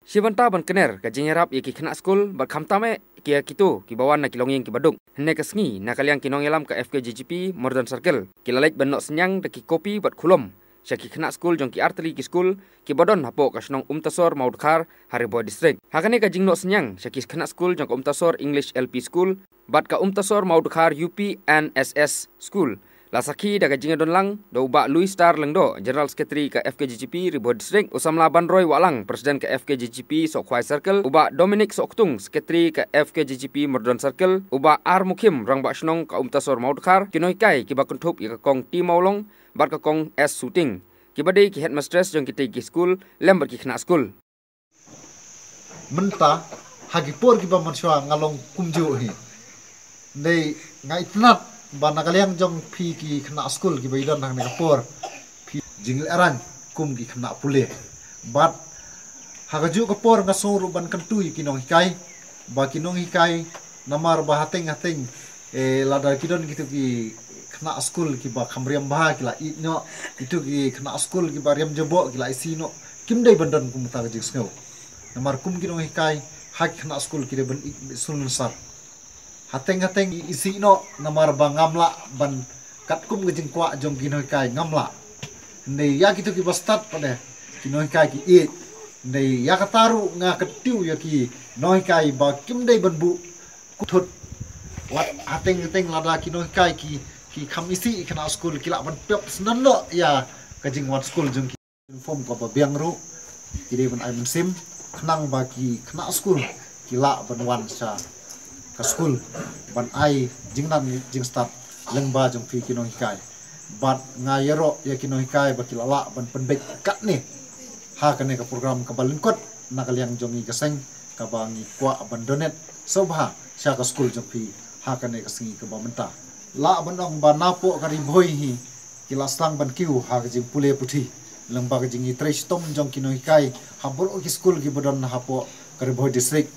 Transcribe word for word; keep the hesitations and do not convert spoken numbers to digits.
Shibynta ban kner ka jingïarap ïa ki khynnah skul bad khamtam eh ki ïa kito kiba wan na ki longïing kiba duk. Hynne ka sngi na ka liang ki nongïalam ka F K G G P Mordon Circle ki la leit ban noh synñiang da ki kopi bad khulom sha ki khynnah skul jong ki artylli ki skul kiba don hapoh ka shnong Umtasor Mawdkhar ha Ri Bhoi District. Ha kane ka jingnoh synñiang sha ki khynnah skul jong ka Umtasor English L P School bad ka Umtasor Mawdkhar U P and S S School, la sakhi da ka jingdon lang da u Bah Louis Star Lyngdoh, General Secretary ka F K G G P Ri Bhoi District, u Samla Banroi Wahlang, President ka F K G G P Sohkhwai Circle, u Bah Dominic Sohktung, Secretary ka F K G G P Mordon Circle, u Bah R Mukhim, Rangbah Shnong ka Umtasor Mawdkhar, ki nonghikai kiba kynthup ïa ka Kong T Mawlong bad ka Kong S Suting, kiba dei ki headmistress jong kitei ki skul lem bad ki khynnah skul. Mynta ha ki por kiba mynshuwa nga long kumjuh hi. Dei nga itynnad ba na ka liang jong phi ki khynnah skul kiba i don ha kane ka por, phi jinglehrain kum ki khynnah pule. Bad ha kajuh ka por nga sngew ruh ban kyntu ïa ki nonghikai, ba ki nonghikai namar ba hateng hateng, eh, lada ki don kito ki khynnah skul kiba kham riam bha ki la ïeit noh, kito ki khynnah skul kiba riam jaboh ki la isih noh, kim dei ban don kumta ka jingsngew. Namar kum ki nonghikai ha ki khynnah skul ki dei ban ïeit beit sulnusar. Hateng hateng isih noh namar ba ngam lah ban katkum ka jingkwah jong ki nonghikai, ngam lah. Hynrei ïa kito kiba stad pat de ki nonghikai ki ïeit. Hynrei ïa kata ruh nga kyntu ïa ki nonghikai ba kim dei ban buh kut thut. Wat hateng hateng lada ki nonghikai ki, ki kham isih ïa ki khynnah skul ki lah ban pep sngewbha ïa ka jingwan skul jong ki. Uniform kaba biang ruh ki dei ban ai mynsiem khnang ba ki khynnah skul ki lah ban wan sha ka skul ban ai jingnang jingstad lyngba jong phi ki nonghikai. Bad nga ïaroh ïa ki nonghikai ba ki la lah ban pynbeit katne ha kane ka program kaba lyngkot na ka liang jong ngi ka seng kaba ngi kwah ban donate sngewbha sha ka skul jong phi ha kane ka sngi kaba mynta. Lah ban ong ba napoh ka Ri Bhoi hi ki la sdang ban kiew ha ka jingpule puthi lyngba ka jingïatrei shitom jong ki nonghikai ha baroh ki skul kiba don hapoh ka Ri Bhoi District.